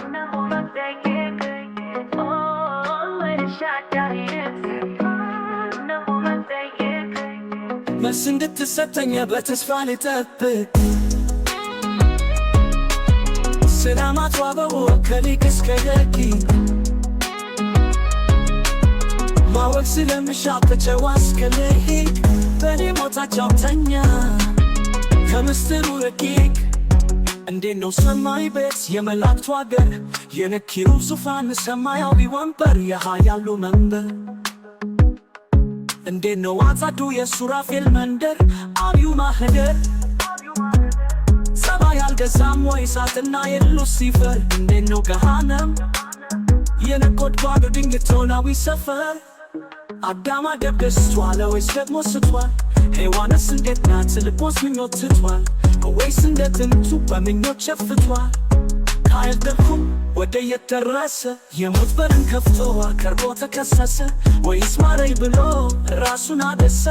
እነሆ መጠየቅ፣ ኦ ኤልሻዳይ፣ እነሆ መጠየቅ። መልስ እንድትሰጠኝ በተስፋ ልጠብቅ። ሰላማት ዋበው ከሊቅ እስከ ደቂቅ፣ ማወቅ ስለምሻ ከጨዋ እስከ ልሂቅ፣ በኔ ሞት አጫውተኛ ከምስጢሩ ረቂቅ። እንዴት ነው ሰማይ ቤት የመላእክቱ አገር፣ የነኪሩብ ዙፋን፣ ሰማያዊ ወንበር፣ የኃያሉ መንበር? እንዴት ነው አጻዱ የሱራፌል መንደር፣ አብዩ ማህደር? ጸባይ አልገዛም ወይ ሳጥናኤል ሉሲፈር? እንዴት ነው ገሃነም የነጎድጓዱ ድንግቶናዊ ሰፈር? አዳም አደብ ገዝቷል ወይስ ደግሞ ስቷል? ሔዋንስ እንዴት ናት? ልቦስ ምኞት ትቷል ወይስ እንደ ጥንቱ በምኞት ሸፍቷል? ቃየል ደግሞ ወደ የት ደረሰ? የሞት በርን ከፍቶ ቀርቦ ተከሰሰ ወይስ ማረኝ ብሎ ራሱን አደሰ?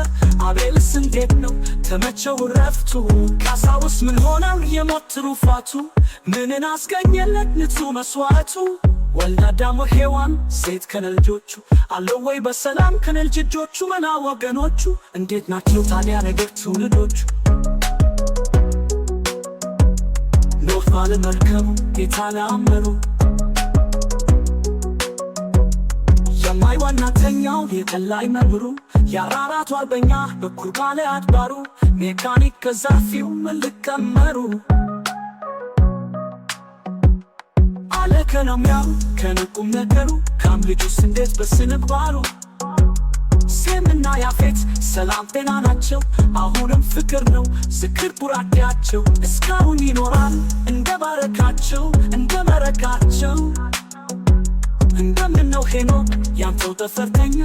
አቤልስ እንዴት ነው፣ ተመቸው ረፍቱ? ካሳውስ ምን ሆነው የሞት ትሩፋቱ? ምንን አስገኘለት ንጹህ መስዋዕቱ? ወልደ አዳም ሔዋን ሴት ከነልጆቹ አለው ወይ በሰላም ከነልጅ ልጆቹ? መላ ወገኖቹ እንዴት ናቸው ታዲያ ነገር ትውልዶቹ? ኖህ ባለ መርከቡ ጌታ ለአመኑ፣ የማይዋናተኛው የቀላይ መምህሩ፣ የአራራቱ አርበኛ በኩር ባለ አድባሩ፣ ሜካኒክ ከዛፊው መልቀመሩ አለ ከነሚያው ከነቁም ነገሩ፣ ካም ልጁስ እንዴት በስነምግባሩ? ሴምና ያፌት ሰላም ጤና ናቸው፣ አሁንም ፍቅር ነው ዝክር ቡራኬያቸው፣ እስካሁን ይኖራል እንደ ባረካቸው እንደ መረቃቸው። እንደምን ነው ሄኖክ ያንተው ጠፈርተኛ፣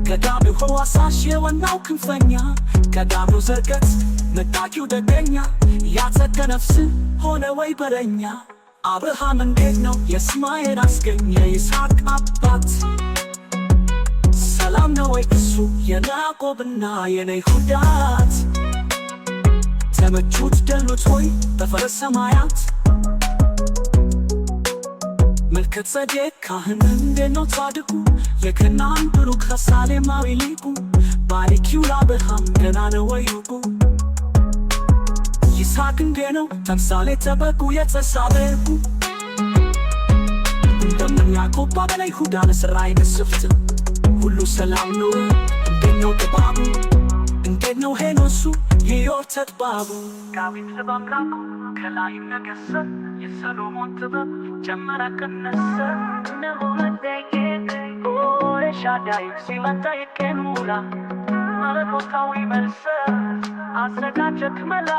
ቀዳሚው ህዋሳሽ የዋናው ክንፈኛ፣ ቀዳሚው ዘርገት መጣቂው ደገኛ፣ ያጸደ ነፍስ ሆነ ወይ በረኛ? አብርሃም እንዴት ነው የእስማኤል አስገኘ ይስሐቅ አባት? ሰላም ነው ወይ እሱ የያዕቆብና የይሁዳት? ተመቹት ደሉት ወይ ጠፈረ ሰማያት? መልከ ጼዴቅ ካህን እንዴት ነው ጻድቁ፣ የከነዓን ብሩክ ከሳሌማዊ ሊቁ፣ ባሪኪው ለአብርሃም ገና ነው ወይ ሩቁ? ይስሐቅ እንዴት ነው ተምሳሌተ በጉ የተሳበጉ? እንደምን ያዕቆብ ባበለ ይሁዳ ለሠራይ ግስፍት ሁሉ ሰላም ነው? እንዴት ነው ጥባቡ? እንዴት ነው ሄኖሱ የዮር ተጥባቡ? ዳዊት በአምላኩ ከላይም ነገሠ፣ የሰሎሞን ጥበብ ጨመረ ቀነሰ። እነሆ መጠየቅ፣ ኦ ኤልሻዳይ፣ ሲመጣ የቀን ሙላ መለኮታዊ መልስ አዘጋጀክ መላ።